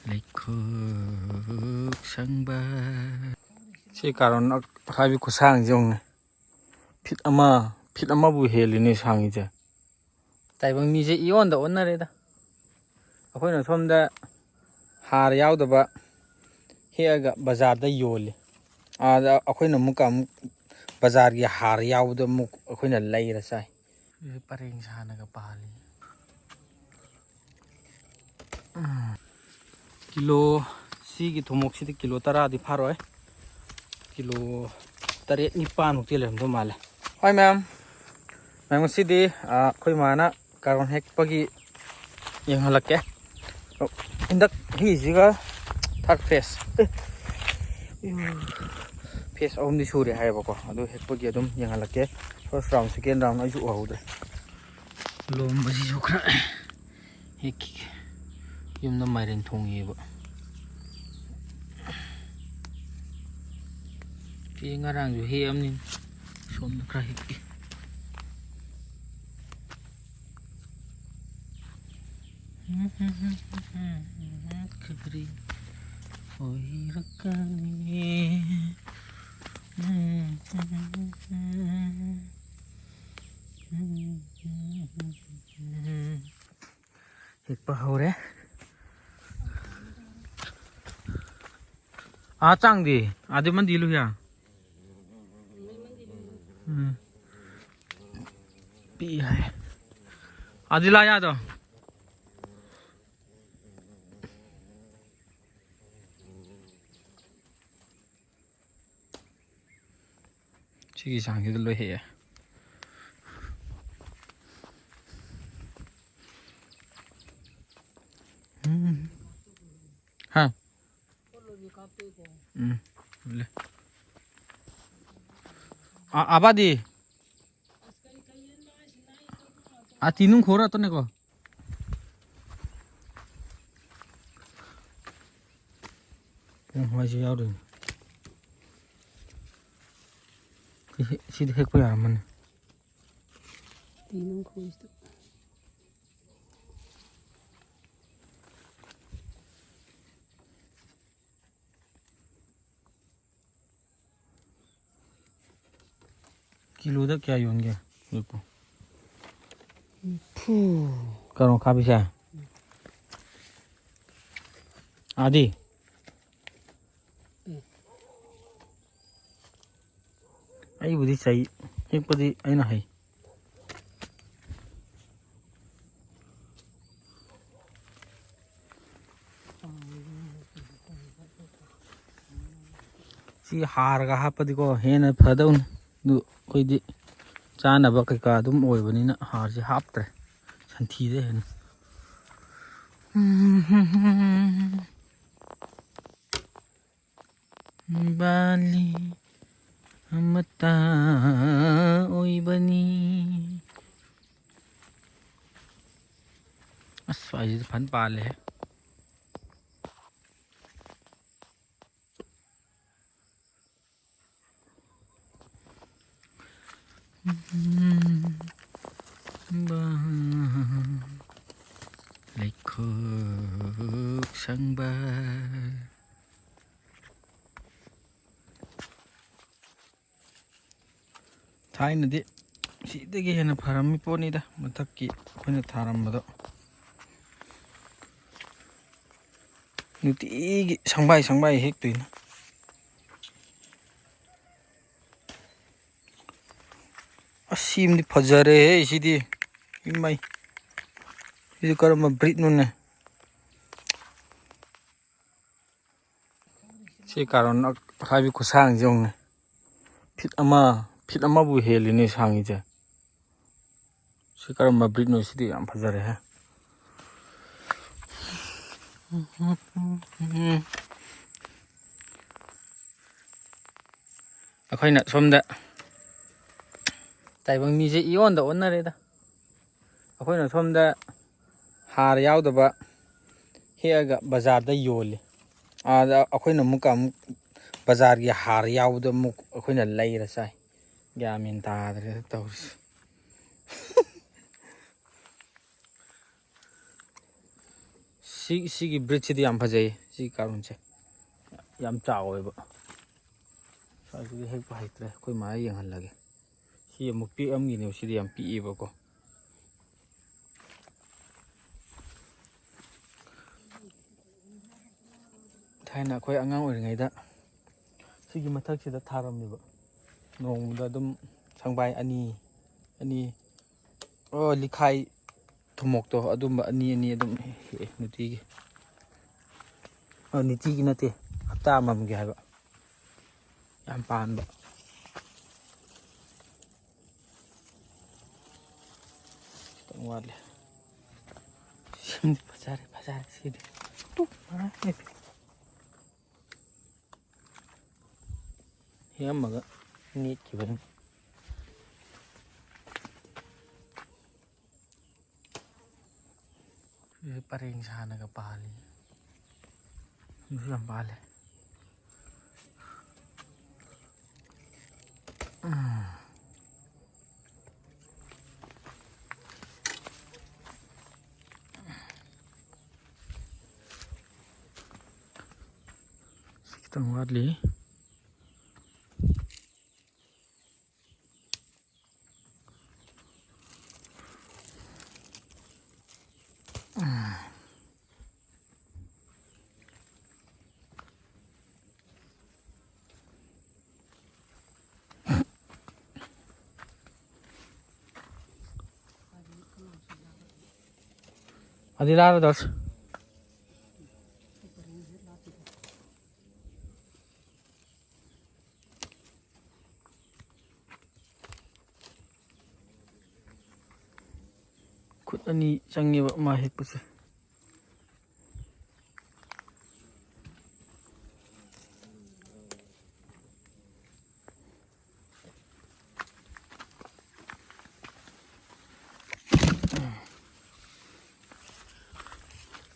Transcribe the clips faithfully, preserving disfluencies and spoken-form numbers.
ꯂꯩꯈꯣꯛ ꯁꯪꯕ꯫ ꯁꯤ ꯀꯥꯔꯣꯟ ꯍꯥꯏꯕꯤ ꯈꯨꯁꯥꯡꯁꯦ ꯌꯦꯡꯉꯨꯅꯦ꯫ ꯐꯤꯠ ꯑꯃ, ꯐꯤꯠ ꯑꯃꯕꯨ ꯍꯦꯜꯂꯤꯅꯦ ꯁꯥꯡꯉꯤꯁꯦ꯫ ꯇꯥꯏꯕꯪ ꯃꯤꯁꯦ ꯏꯌꯣꯟꯗ ꯑꯣꯟꯅꯔꯦꯗ꯫ ꯑꯩꯈꯣꯏꯅ ꯁꯣꯝꯗ ꯍꯥꯔ ꯌꯥꯎꯗꯕ ꯍꯦꯛꯑꯒ ꯕꯖꯥꯔꯗ ꯌꯣꯜꯂꯤ꯫ ꯑꯥꯗ ꯑꯩꯈꯣꯏꯅ ꯑꯃꯨꯛꯀ ꯑꯃꯨꯛ ꯕꯖꯥꯔꯒꯤ ꯍꯥꯔ ꯌꯥꯎꯕꯗꯣ ꯑꯃꯨꯛ ꯑꯩꯈꯣꯏꯅ ꯂꯩꯔ ꯆꯥꯏ꯫ ꯁꯤꯁꯨ ꯄꯔꯦꯡ ꯁꯥꯅꯒ ꯄꯥꯜꯂꯤ꯫ ꯎꯝ꯫ ꯀꯤꯂꯣ, ꯁꯤꯒꯤ ꯊꯨꯝꯃꯣꯛꯁꯤꯗꯤ ꯀꯤꯂꯣ ꯇꯔꯥꯗꯤ ꯐꯥꯔꯣꯏ꯫ ꯀꯤꯂꯣ ꯇꯔꯦꯠ ꯅꯤꯄꯥꯟꯃꯨꯛꯇꯤ ꯂꯩꯔꯝꯗꯧ ꯃꯥꯜꯂꯦ꯫ ꯍꯣꯏ ꯃꯌꯥꯝ, ꯃꯌꯥꯝ ꯉꯁꯤꯗꯤ, ꯑ, ꯑꯩꯈꯣꯏ ꯃꯥꯅ ꯀꯥꯔꯣꯟ ꯍꯦꯛꯄꯒꯤ ꯌꯦꯡꯍꯜꯂꯛꯀꯦ꯫ ꯑꯣ, ꯍꯟꯗꯛ ꯍꯤꯁꯤꯒ ꯊꯥꯔꯠ ꯐꯦꯁ꯫ ꯑꯦ꯫ ꯐꯦꯁ ꯑꯍꯨꯝꯗꯤ ꯁꯨꯔꯦ ꯍꯥꯏꯌꯦꯕꯀꯣ꯫ ꯑꯗꯨ ꯍꯦꯛꯄꯒꯤ ꯑꯗꯨꯝ ꯌꯦꯡꯍꯜꯂꯛꯀꯦ꯫ ꯐꯥꯔꯁ ꯔꯥꯎꯟ, ꯁꯦꯀꯦꯟ ꯔꯥꯎꯟ ꯑꯩꯁꯨ ꯎꯍꯧꯗ꯭ꯔꯦ꯫ ꯂꯣꯝꯕꯁꯤꯁꯨ ꯈꯔ ꯍꯦꯛꯈꯤꯒꯦ꯫ ꯌꯨꯝꯗ ꯃꯥꯏꯔꯦꯟ ꯊꯣꯡꯉꯤꯑꯕ꯫ ꯁꯤ ꯉꯔꯥꯡꯁꯨ ꯍꯦꯛꯑꯕꯅꯤ꯫ ꯁꯣꯝꯗ ꯈꯔ ꯍꯦꯛꯀꯦ꯫ ꯈꯕꯔꯤ ꯑꯣꯏꯔꯛꯀꯅꯤ꯫ ꯍꯦꯛꯄ ꯍꯧꯔꯦ꯫ ꯑꯥ ꯆꯥꯡꯗꯤ, ꯑꯥꯗꯤ ꯃꯟꯗꯤ ꯂꯨꯍꯤꯌꯥ꯫ ꯎꯝ꯫ ꯄꯤ ꯍꯥꯏ꯫ ꯑꯥꯗꯤ ꯂꯥ ꯌꯥꯗꯣ꯫ ꯁꯤꯒꯤ ꯆꯥꯡꯁꯤꯗ ꯂꯣꯏ ꯍꯦꯛꯑꯦ꯫ ꯎꯝ꯫ ꯍꯥ? ꯎꯝ꯫ ꯂꯩ꯫ ꯑ-, ꯑꯕꯥꯗꯤ? ꯑ, ꯇꯤꯅꯨꯡ ꯈꯣꯔ ꯇꯅꯦꯀꯣ꯫ ꯎꯝ, ꯃꯣꯏꯁꯨ ꯌꯥꯎꯔꯤꯅꯤ꯫ ꯁꯤ, ꯁꯤꯗꯤ ꯍꯦꯛꯄ ꯌꯥꯔꯝꯃꯅꯤ꯫ ꯐꯤ ꯅꯨꯡ ꯈꯣꯏꯁꯤꯗ꯫ ꯀꯤꯂꯣꯗ ꯀꯌꯥ ꯌꯣꯟꯒꯦ ꯍꯧꯖꯤꯛꯄꯨ? ꯅꯤꯐꯨ꯫ ꯀꯩꯅꯣ ꯈꯥꯕꯤꯁꯦ? ꯑꯥꯗꯤ? ꯎꯝ꯫ ꯑꯩꯕꯨꯗꯤ ꯆꯩ ꯍꯦꯛꯄꯗꯤ ꯑꯩꯅ ꯍꯩ꯫ ꯁꯤ ꯍꯥꯔꯒ ꯍꯥꯞꯄꯗꯤꯀꯣ ꯍꯦꯟꯅ ꯐꯗꯧꯅꯤ꯫ ꯑꯗꯨ ꯑꯩꯈꯣꯏꯗꯤ ꯆꯥꯅꯕ ꯀꯩꯀꯥ ꯑꯗꯨꯝ ꯑꯣꯏꯕꯅꯤꯅ ꯍꯥꯔꯁꯦ ꯍꯥꯞꯇ꯭ꯔꯦ꯫ ꯁꯟꯊꯤꯗ ꯍꯦꯟꯅ꯫ ꯕꯥꯂꯤ ꯑꯃꯠꯇ ꯑꯣꯏꯕꯅꯤ꯫ ꯑꯁ, ꯁ꯭ꯋꯥꯏꯁꯤꯗ ꯐꯟ ꯄꯥꯜꯂꯦꯍꯦ꯫ ꯂꯩꯈꯣꯛ ꯁꯪꯕ꯫ ꯊꯥꯏꯅꯗꯤ ꯁꯤꯗꯒꯤ ꯍꯦꯟꯅ ꯐꯔꯝꯃꯤ ꯄꯣꯠꯅꯤꯗ, ꯃꯊꯛꯀꯤ ꯑꯩꯈꯣꯏꯅ ꯊꯥꯔꯝꯕꯗꯣ꯫ ꯅꯨꯡꯇꯤꯒꯤ ꯁꯪꯕꯥꯏ ꯁꯪꯕꯥꯏ ꯍꯦꯛꯇꯣꯏꯅꯤ꯫ ꯑꯁ, ꯁꯤꯃꯗꯤ ꯐꯖꯔꯦꯍꯦ ꯁꯤꯗꯤ꯫ ꯏꯃꯩ! ꯁꯤꯗꯤ ꯀꯔꯝꯕ breedꯅꯣꯅꯦ? ꯁꯤ ꯀꯥꯔꯣꯟ ꯍꯥꯏꯕꯤ ꯈꯨꯁꯥꯡꯁꯦ ꯌꯦꯡꯉꯨꯅꯦ꯫ ꯐꯤꯠ ꯑꯃ, ꯐꯤꯠ ꯑꯃꯕꯨ ꯍꯦꯜꯂꯤꯅꯦ ꯁꯥꯡꯉꯤꯁꯦ꯫ ꯁꯤ ꯀꯔꯝꯕ breedꯅꯣ? ꯁꯤꯗꯤ ꯌꯥꯝ ꯐꯖꯔꯦꯍꯦ꯫ ꯑꯩꯈꯣꯏꯅ ꯁꯣꯝꯗ ꯇꯥꯏꯕꯪ ꯃꯤꯁꯦ ꯏꯌꯣꯟꯗ ꯑꯣꯟꯅꯔꯦꯗ꯫ ꯑꯩꯈꯣꯏꯅ ꯁꯣꯝꯗ ꯍꯥꯔ ꯌꯥꯎꯗꯕ ꯍꯦꯛꯑꯒ ꯕꯖꯥꯔꯗ ꯌꯣꯜꯂꯤ꯫ ꯑꯥꯗ ꯑꯩꯈꯣꯏꯅ ꯑꯃꯨꯛꯀ ꯑꯃꯨꯛ ꯕꯖꯥꯔꯒꯤ ꯍꯥꯔ ꯌꯥꯎꯕꯗꯣ ꯑꯃꯨꯛ ꯑꯩꯈꯣꯏꯅ ꯂꯩꯔ ꯆꯥꯏ꯫ ꯒ꯭ꯌꯥꯟ ꯃꯦꯟ ꯇꯥꯗ꯭ꯔꯦꯗ ꯇꯧꯔꯤꯁꯦ꯫ ꯁꯤ ꯁꯤꯒꯤ ꯕ꯭ꯔꯤꯠꯁꯤꯗꯤ ꯌꯥꯝ ꯐꯖꯩ꯫ ꯁꯤ ꯀꯥꯔꯣꯟꯁꯦ ꯌꯥꯝ ꯆꯥꯎꯋꯦꯕ꯫ ꯁ꯭ꯋꯥꯏꯁꯤꯗꯤ ꯍꯦꯛꯄ ꯍꯩꯇ꯭ꯔꯦ, ꯑꯩꯈꯣꯏ ꯃꯥ ꯌꯦꯡꯍꯜꯂꯒꯦ꯫ ꯁꯤ ꯑꯃꯨꯛ ꯄꯤꯛꯑꯝꯒꯤꯅꯦꯕ, ꯁꯤꯗꯤ ꯌꯥꯝ ꯄꯤꯛꯑꯦꯕꯀꯣ꯫ ꯊꯥꯏꯅ ꯑꯩꯈꯣꯏ ꯑꯉꯥꯡ ꯑꯣꯏꯔꯤꯉꯩꯗ ꯁꯤꯒꯤ ꯃꯊꯛꯁꯤꯗ ꯊꯥꯔꯝꯃꯦꯕ꯫ ꯅꯣꯡꯃꯗ ꯑꯗꯨꯝ ꯁꯪꯕꯥꯏ ꯑꯅꯤ, ꯑꯅꯤ, ꯑꯣ, ꯂꯤꯈꯥꯏ ꯊꯨꯝꯃꯣꯛꯇꯣ, ꯑꯗꯨꯝꯕ ꯑꯅꯤ ꯑꯅꯤ ꯑꯗꯨꯝ ꯍꯦꯛꯑꯦ ꯅꯨꯡꯇꯤꯒꯤ꯫ ꯑ, ꯅꯨꯡꯇꯤꯒꯤ ꯅꯠꯇꯦ, ꯍꯞꯇꯥ ꯑꯃꯃꯝꯒꯤ ꯍꯥꯏꯕ꯫ ꯌꯥꯝ ꯄꯥꯟꯕ꯫ ꯈꯤꯇꯪ ꯋꯥꯠꯂꯤ꯫ ꯁꯤꯃꯗꯤ ꯐꯖꯔꯦ, ꯐꯖꯔꯦ ꯁꯤꯗꯤ꯫ ꯇꯨ, ꯃꯔꯥꯡ ꯅꯦꯄꯤ꯫ ꯍꯦꯛꯑꯝꯃꯒ ꯅꯦꯠꯈꯤꯕꯅꯤ꯫ ꯁꯤꯁꯦ ꯄꯔꯦꯡ ꯁꯥꯅꯒ ꯄꯥꯜꯂꯤ꯫ ꯁꯤꯁꯨ ꯌꯥꯝ ꯄꯥꯜꯂꯦ꯫ ꯎꯝ꯫ ꯁꯤ ꯈꯤꯇꯪ ꯋꯥꯠꯂꯤ꯫ ꯑꯗꯨ ꯂꯥꯛꯑꯔꯣꯏꯗꯧꯔꯦ꯫ ꯈꯨꯠ ꯑꯅꯤ ꯆꯪꯉꯦꯕ ꯃꯥ ꯍꯦꯛꯄꯁꯦ꯫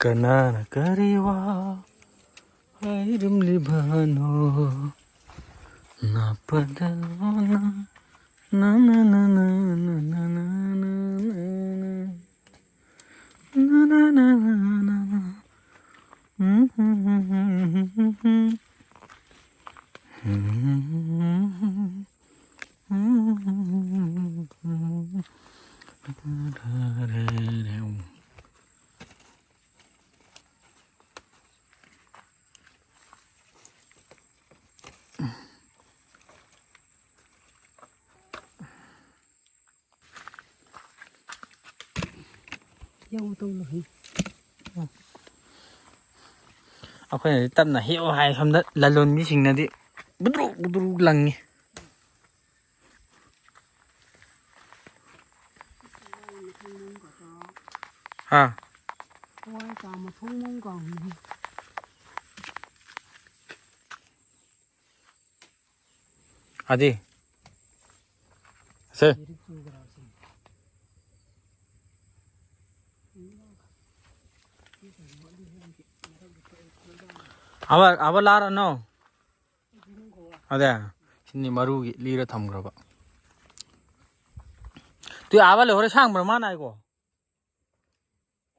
ꯀꯅꯥꯅ ꯀꯔꯤ ꯋꯥ ꯍꯥꯏꯔꯝꯂꯤꯕꯅꯣ? ꯅꯥꯄꯗꯅꯣꯅ ꯌꯧ ꯇꯧ ꯂꯣꯏ꯫ ꯑꯩꯈꯣꯏꯅꯗꯤ ꯇꯞꯅ ꯍꯦꯛꯑꯣ ꯍꯥꯏ, ꯁꯣꯝꯗ ꯂꯂꯣꯟꯕꯤꯁꯤꯡꯅꯗꯤ ꯕꯨꯗ꯭ꯔꯨꯛ ꯕꯨꯗ꯭ꯔꯨꯛ ꯂꯪꯉꯤ꯫ ꯍꯥ? ꯍꯋꯥꯏ ꯆꯥ ꯃꯊꯣꯡ ꯃꯔꯝ ꯀꯥꯎꯅꯤ꯫ ꯑꯗꯤ? ꯁꯦ꯫ ꯑꯕ, ꯑꯕ ꯂꯥꯔꯅꯣ? ꯑꯗꯦ, ꯁꯤꯅꯤ ꯃꯔꯨꯒꯤ ꯂꯤꯔ ꯊꯝꯈ꯭ꯔꯕ꯫ ꯇꯨ ꯑꯕ ꯂꯩꯍꯧꯔꯦ ꯁꯥꯡꯕ꯭ꯔꯥ ꯃꯥꯅ ꯍꯥꯏꯀꯣ?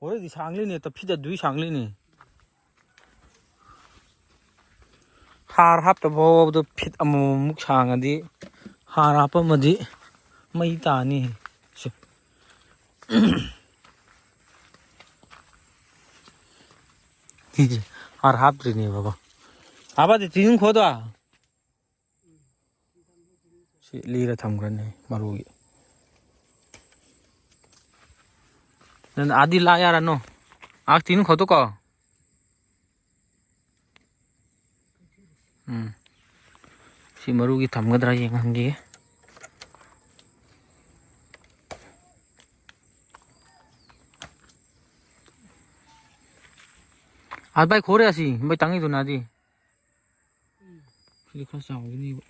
ꯍꯣꯔꯦꯟꯗꯤ ꯁꯥꯡꯂꯤꯅꯦ, ꯇ ꯐꯤꯠ ꯑꯗꯨꯏ ꯁꯥꯡꯂꯤꯅꯦ꯫ ꯍꯥꯔ ꯍꯥꯞꯇꯕ ꯐꯥꯎꯕꯗ ꯐꯤꯠ ꯑꯃꯃꯝꯃꯨꯛ ꯁꯥꯡꯉꯗꯤ, ꯍꯥꯔ ꯍꯥꯞꯄꯝꯃꯗꯤ ꯃꯩ ꯇꯥꯅꯤ꯫ ꯁꯦ꯫ ꯁꯤꯁꯦ ꯍꯥꯔ ꯍꯥꯞꯇ꯭ꯔꯤꯅꯦꯕꯀꯣ꯫ ꯍꯥꯞꯄꯗꯤ ꯇꯤꯡ ꯈꯣꯠꯇꯣ꯫ ꯁꯤ ꯂꯤꯔ ꯊꯝꯈ꯭ꯔꯅꯤ ꯃꯔꯨꯒꯤ꯫ ꯅꯪ ꯑꯥꯗꯤ ꯂꯥ ꯌꯥꯔꯅꯨ꯫ ꯑꯥ ꯇꯤꯟ ꯈꯣꯠꯇꯣꯀꯣ꯫ ꯎꯝ꯫ ꯁꯤ ꯃꯔꯨꯒꯤ ꯊꯝꯒꯗ꯭ꯔꯥ ꯌꯦꯡꯍꯟꯈꯤꯒꯦ꯫ ꯑꯥ ꯚꯥꯏ ꯈꯣꯔꯦ ꯑꯁꯤ ꯚꯥꯏ ꯇꯥꯡꯉꯤꯗꯨꯅ ꯑꯗꯤ꯫ ꯁꯤꯗꯤ ꯈꯔ ꯆꯥꯎꯒꯅꯤꯕ꯫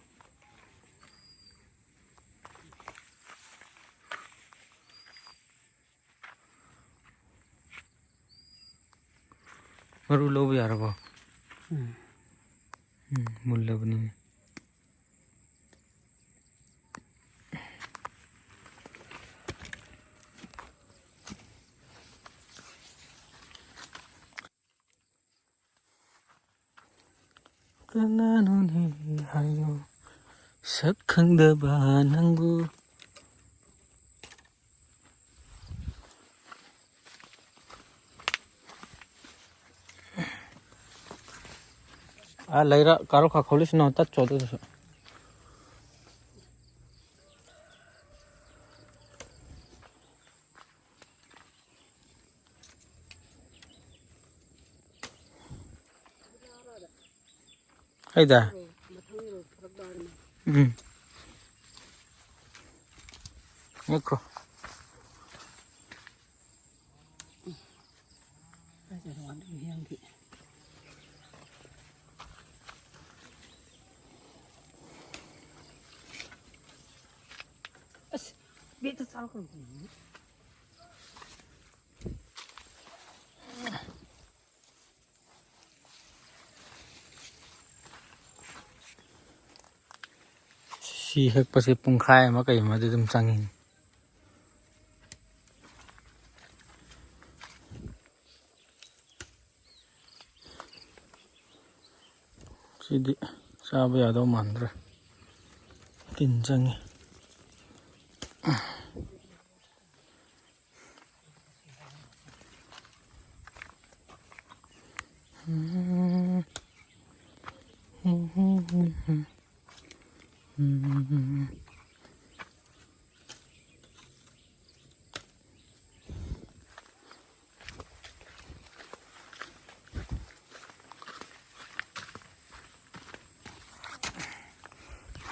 ꯃꯔꯨ ꯂꯧꯕ ꯌꯥꯔꯕꯣ? ꯎꯝ꯫ ꯎꯝ, ꯃꯨꯜꯂꯕꯅꯤꯅꯦ꯫ ꯀꯅꯥꯅꯣꯅꯦ ꯍꯥꯏꯌꯣ, ꯁꯛ ꯈꯪꯗꯕ ꯅꯪꯕꯨ꯫ ꯑꯥ, ꯂꯩꯔ ꯀꯥꯔꯣ ꯈꯥ ꯈꯣꯂꯤꯁꯤꯅ ꯇꯠ ꯆꯣꯗꯁꯨ꯫ ꯑꯩꯗ? ꯎꯝ꯫ ꯉꯥꯏꯈꯣ꯫ ꯑꯁ, ꯕꯦꯠꯇ ꯆꯥꯔꯛꯀꯅꯨ꯫ ꯁꯤ ꯍꯦꯛꯄꯁꯦ ꯄꯨꯡꯈꯥꯏ ꯑꯃ ꯀꯩ ꯑꯃꯗꯤ ꯑꯗꯨꯝ ꯆꯪꯉꯤ꯫ ꯁꯤꯗꯤ ꯆꯥꯕ ꯌꯥꯗꯧ ꯃꯥꯟꯗ꯭ꯔꯦ꯫ ꯇꯤꯟ ꯆꯪꯉꯤ꯫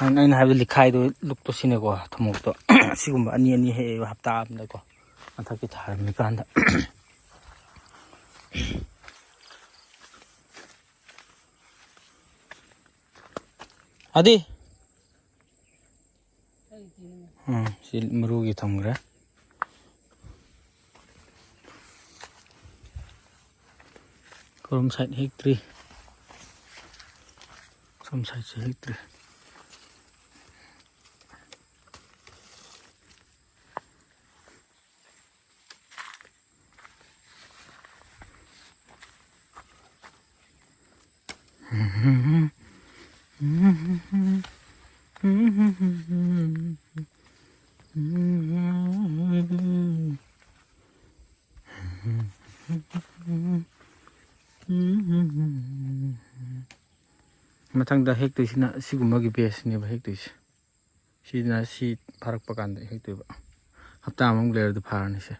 ꯑꯩꯅ ꯍꯥꯏꯕ ꯂꯤꯈꯥꯏꯗꯣ ꯂꯨꯞꯄꯁꯤꯅꯦꯀꯣ, ꯊꯨꯝꯃꯣꯛꯇꯣ꯫ ꯑꯁꯤꯒꯨꯝꯕ ꯑꯅꯤ ꯑꯅꯤ ꯍꯦꯛꯑꯦꯕ ꯍꯞꯇꯥ ꯑꯃꯗꯀꯣ, ꯃꯊꯛꯀꯤ ꯊꯥꯔꯝꯃꯤꯀꯥꯟꯗ꯫ ꯑꯗꯤ? ꯎꯝ, ꯁꯤ ꯃꯔꯨꯒꯤ ꯊꯝꯈ꯭ꯔꯦ꯫ ꯀꯔꯣꯝ ꯁꯥꯏꯠ ꯍꯦꯛꯇ꯭ꯔꯤ꯫ ꯁꯣꯝ ꯁꯥꯏꯠꯁꯦ ꯍꯦꯛꯇ꯭ꯔꯤ꯫ ꯃꯊꯪꯗ ꯍꯦꯛꯇꯣꯏꯁꯤꯅ ꯁꯤꯒꯨꯝꯕꯒꯤ batchꯅꯦꯕ ꯍꯦꯛꯇꯣꯏꯁꯦ꯫ ꯁꯤꯅ ꯁꯤ ꯐꯥꯔꯛꯄ ꯀꯥꯟꯗ ꯍꯦꯛꯇꯣꯏꯕ꯫ ꯍꯞꯇꯥ ꯑꯃꯃꯨꯛ ꯂꯩꯔꯗꯤ ꯐꯥꯔꯅꯤ ꯁꯦ꯫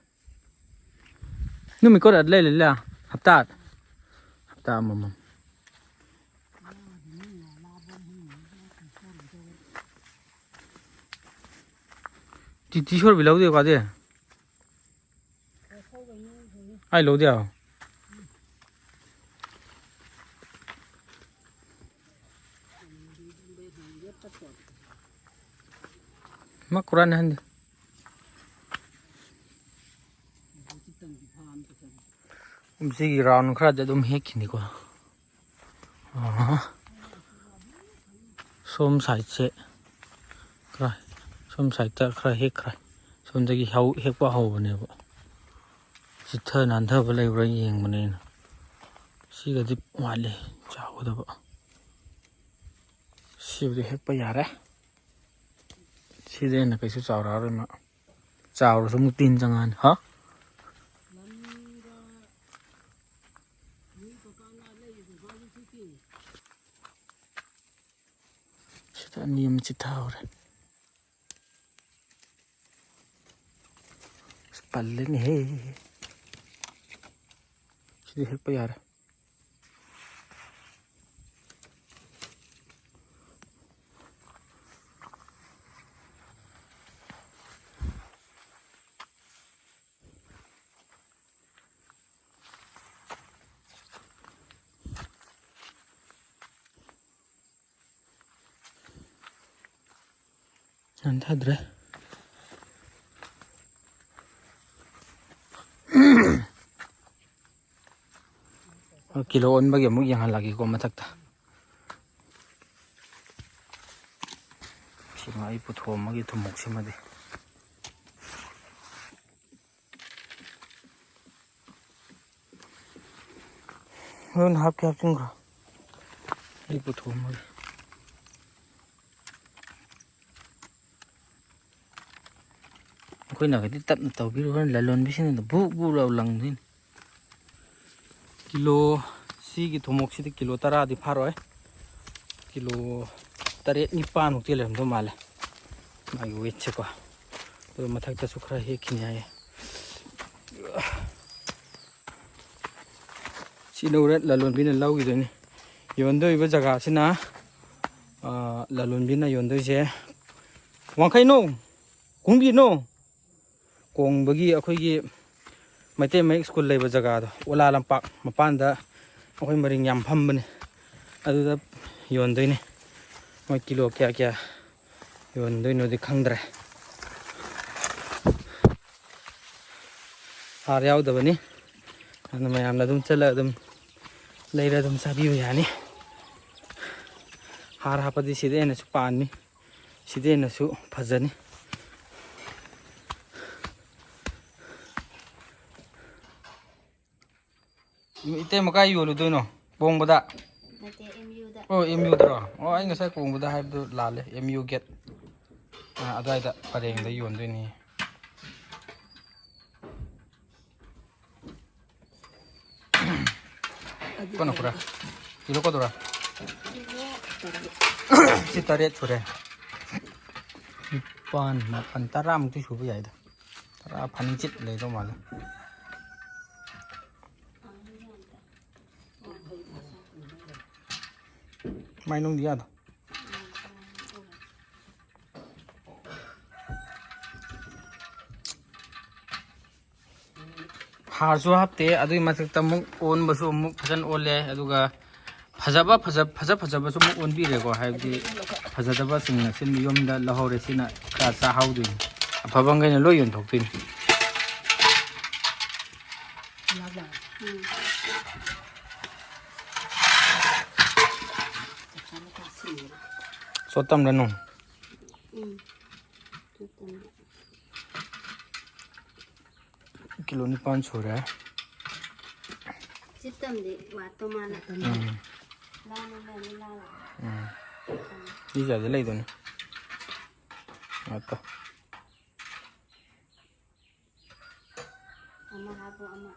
ꯅꯨꯃꯤꯠ ꯀꯣꯠ ꯑꯗ ꯂꯩ ꯂꯩ ꯂꯩ꯫ ꯍꯞꯇꯥ, ꯍꯞꯇꯥ ꯑꯃꯃꯝ꯫ ꯇꯤꯇꯤ ꯁꯣꯔꯕꯤ ꯂꯧꯗꯦ ꯀꯥꯗꯦ꯫ ꯑꯩ ꯂꯧꯗꯦ ꯍꯥꯏꯕ꯫ ꯃꯥ ꯀꯨꯔꯥꯟ ꯍꯟꯗꯦ꯫ ꯁꯤꯒꯤ round ꯈꯔꯗꯤ ꯑꯗꯨꯝ ꯍꯦꯛꯈꯤꯅꯤꯀꯣ꯫ ꯑꯥ꯫ ꯁꯣꯝ sideꯁꯦ ꯈꯔ, ꯁꯣꯝ sideꯇ ꯈꯔ ꯍꯦꯛꯈ꯭ꯔꯦ꯫ ꯁꯣꯝꯗꯒꯤ ꯍꯧ-, ꯍꯦꯛꯄ ꯍꯧꯕꯅꯦꯕ꯫ ꯆꯤꯠꯊ ꯅꯥꯟꯊꯕ ꯂꯩꯕ꯭ꯔꯥ ꯌꯦꯡꯕꯅꯦ ꯑꯩꯅ꯫ ꯁꯤꯒꯗꯤ ꯋꯥꯠꯂꯤ ꯆꯥꯎꯒꯗꯕ꯫ ꯁꯤꯕꯨꯗꯤ ꯍꯦꯛꯄ ꯌꯥꯔꯦ꯫ ꯁꯤꯗꯩ ꯍꯦꯟꯅ ꯀꯩꯁꯨ ꯆꯥꯎꯔꯛꯑꯔꯣꯏ ꯃꯥ꯫ ꯆꯥꯎꯔꯁꯨ ꯑꯃꯨꯛ ꯇꯤꯟ ꯆꯪꯉꯛꯑꯅꯤ꯫ ꯍꯥ? ꯁꯤꯗ ꯑꯅꯤ ꯑꯃ ꯆꯤꯠꯊꯍꯧꯔꯦ꯫ ꯑꯁ, ꯄꯜꯂꯦꯅꯦꯍꯦ꯫ ꯁꯤꯗꯤ ꯍꯦꯛꯄ ꯌꯥꯔꯦ꯫ ꯍꯟꯊꯗ꯭ꯔꯦ꯫ ꯀꯤꯂꯣ ꯑꯣꯟꯕꯒꯤ ꯑꯃꯨꯛ ꯌꯦꯡꯍꯜꯂꯒꯦꯀꯣ ꯃꯊꯛꯇ꯫ ꯁꯤꯃ ꯑꯩ ꯄꯨꯊꯣꯛꯑꯝꯃꯒꯦ ꯊꯨꯝꯃꯣꯛꯁꯤꯃꯗꯤ꯫ ꯂꯣꯏꯅ ꯍꯥꯞꯀꯦ ꯍꯥꯞꯆꯤꯟꯈ꯭ꯔꯣ꯫ ꯑꯩ ꯄꯨꯊꯣꯛꯑꯝꯃꯒꯦ꯫ ꯑꯩꯈꯣꯏꯅꯒꯗꯤ ꯇꯞꯅ ꯇꯧꯕꯤꯔꯨ, ꯍꯣꯔꯦꯟ ꯂꯂꯣꯟꯕꯤꯁꯤꯡꯅ ꯕꯨꯛ ꯕꯨꯛ ꯂꯥꯎ ꯂꯪꯗꯣꯏꯅꯤ꯫ ꯀꯤꯂꯣ, ꯁꯤꯒꯤ ꯊꯨꯝꯃꯣꯛꯁꯤꯗꯤ ꯀꯤꯂꯣ ꯇꯔꯥꯗꯤ ꯐꯥꯔꯣꯏ꯫ ꯀꯤꯂꯣ ꯇꯔꯦꯠ ꯅꯤꯄꯥꯟꯃꯨꯛꯇꯤ ꯂꯩꯔꯝꯗꯧ ꯃꯥꯜꯂꯦ, ꯃꯥꯒꯤ ꯋꯦꯠꯁꯦꯀꯣ꯫ ꯑꯗꯨ ꯃꯊꯛꯇꯁꯨ ꯈꯔ ꯍꯦꯛꯈꯤꯅꯤ ꯍꯥꯏꯌꯦ꯫ ꯁꯤꯅ ꯍꯣꯔꯦꯟ ꯂꯂꯣꯟꯕꯤꯅ ꯂꯧꯈꯤꯗꯣꯏꯅꯤ꯫ ꯌꯣꯟꯗꯣꯔꯤꯕ ꯖꯒꯥꯁꯤꯅ, ꯑ, ꯂꯂꯣꯟꯕꯤꯅ ꯌꯣꯟꯗꯣꯏꯁꯦ ꯋꯥꯡꯈꯩꯅꯣ, ꯀꯨꯝꯒꯤꯅꯣ, ꯀꯣꯡꯕꯒꯤ ꯑꯩꯈꯣꯏꯒꯤ ꯃꯩꯇꯩ ꯃꯌꯦꯛ ꯁ꯭ꯀꯨꯜ ꯂꯩꯕ ꯖꯒꯥꯗꯣ, ꯑꯣꯂꯥ ꯂꯝꯄꯥꯛ ꯃꯄꯥꯟꯗ ꯑꯩꯈꯣꯏ ꯃꯔꯤꯡ ꯌꯥꯝ ꯐꯝꯕꯅꯦ, ꯑꯗꯨꯗ ꯌꯣꯟꯗꯣꯏꯅꯦ꯫ ꯃꯣꯏ ꯀꯤꯂꯣ ꯀꯌꯥ ꯀꯌꯥ ꯌꯣꯟꯗꯣꯏꯅꯣꯗꯤ ꯈꯪꯗ꯭ꯔꯦ꯫ ꯍꯥꯔ ꯌꯥꯎꯗꯕꯅꯤ, ꯑꯗꯨꯅ ꯃꯌꯥꯝꯅ ꯑꯗꯨꯝ ꯆꯠꯂꯒ ꯑꯗꯨꯝ ꯂꯩꯔ ꯑꯗꯨꯝ ꯆꯥꯕꯤꯕ ꯌꯥꯅꯤ꯫ ꯍꯥꯔ ꯍꯥꯞꯄꯗꯤ ꯁꯤꯗ ꯍꯦꯟꯅꯁꯨ ꯄꯥꯟꯅꯤ, ꯁꯤꯗ ꯍꯦꯟꯅꯁꯨ ꯐꯖꯅꯤ꯫ ꯏꯇꯩꯃ, ꯀꯥꯏ ꯌꯣꯜꯂꯨꯗꯣꯏꯅꯣ? ꯀꯣꯡꯕꯗ? ꯅꯠꯇꯦ, ꯑꯦꯝ ꯌꯨꯗ꯫ ꯑꯣ, ꯑꯦꯝ ꯌꯨꯗꯔꯣ? ꯑꯣ, ꯑꯩ ꯉꯁꯥꯏ ꯀꯣꯡꯕꯗ ꯍꯥꯏꯕꯗꯨ ꯂꯥꯜꯂꯦ, ꯑꯦꯝ ꯌꯨ ꯒꯦꯠ, ꯑ, ꯑꯗꯨꯋꯥꯏꯗ ꯄꯔꯦꯡꯗ ꯌꯣꯟꯗꯣꯏꯅꯤ꯫ ꯀꯣꯟꯅ ꯄꯨꯔꯥ꯫ ꯀꯤꯂꯣ ꯀꯣꯟꯅ ꯄꯨꯔꯥ꯫ ꯁꯤ ꯇꯔꯦꯠ ꯁꯨꯔꯦ꯫ ꯅꯤꯄꯥꯟ, ꯃꯥꯄꯟ, ꯇꯔꯥꯃꯨꯛꯇꯤ ꯁꯨꯕ ꯌꯥꯏꯗ꯫ ꯇꯔꯥ ꯐꯥꯅꯤꯡꯆꯤꯠ ꯂꯩꯗꯧ ꯃꯥꯜꯂꯦ꯫ ꯃꯥꯏ ꯅꯨꯡꯗꯤ ꯌꯥꯗ꯫ ꯍꯥꯔꯁꯨ ꯍꯥꯞꯇꯦ, ꯑꯗꯨꯒꯤ ꯃꯊꯛꯇ ꯑꯃꯨꯛ ꯑꯣꯟꯕꯁꯨ ꯑꯃꯨꯛ ꯐꯖꯅ ꯑꯣꯜꯂꯦ, ꯑꯗꯨꯒ ꯐꯖꯕ, ꯐꯖ-, ꯐꯖ ꯐꯖꯕꯁꯨ ꯑꯃꯨꯛ ꯑꯣꯟꯕꯤꯔꯦꯀꯣ, ꯍꯥꯏꯕꯗꯤ ꯐꯖꯗꯕꯁꯤꯡꯅ ꯁꯤꯟ ꯌꯨꯝꯗ ꯂꯧꯍꯧꯔꯦ, ꯁꯤꯅ ꯈꯔ ꯆꯥꯍꯧꯗꯣꯏꯅꯤ, ꯑꯐꯕꯈꯩꯅ ꯂꯣꯏ ꯌꯣꯟꯊꯣꯛꯇꯣꯏꯅꯤ꯫ ꯆꯣꯠꯇꯝꯗ ꯅꯨꯡ꯫ ꯎꯝ꯫ ꯀꯤꯂꯣ ꯅꯤꯄꯥꯟ ꯁꯨꯔꯦ꯫ ꯁꯤ ꯇꯝꯗꯤ ꯋꯥꯠꯇꯧ ꯃꯥꯜꯂꯦ꯫ ꯎꯝ꯫ ꯂꯥꯎꯅ ꯂꯩꯔꯝꯃꯤ ꯂꯥꯎꯅ꯫ ꯎꯝ꯫ ꯁꯤ ꯖꯥꯗꯤ ꯂꯩꯗꯣꯏꯅꯤ꯫ ꯉꯥꯛꯇ꯫ ꯑꯃ ꯍꯥꯞꯄꯣ, ꯑꯃ꯫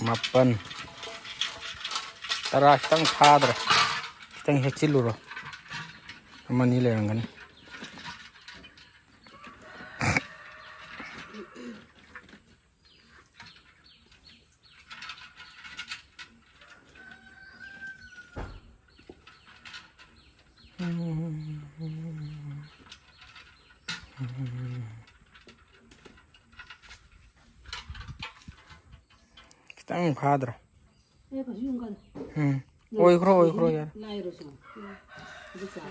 ꯃꯥꯄꯟ꯫ ꯇꯔꯥ ꯈꯤꯇꯪ ꯐꯥꯗ꯭ꯔꯦ꯫ ꯈꯤꯇꯪ ꯍꯦꯛꯆꯤꯜꯂꯨꯔꯣ꯫ ꯑꯃꯅꯤ ꯂꯩꯔꯝꯒꯅꯤ꯫ ꯈꯤꯇꯪ ꯐꯥꯗ꯭ꯔꯣ? ꯑꯦ, ꯀꯩꯁꯨ ꯌꯥꯝ ꯀꯟꯅ꯫ ꯎꯝ꯫ ꯑꯣꯏꯈ꯭ꯔꯣ, ꯑꯣꯏꯈ꯭ꯔꯣ, ꯌꯥꯔꯦ꯫ ꯂꯥꯏꯔꯣ ꯁꯤꯕꯣ? ꯑꯗꯨ ꯆꯥꯎ꯫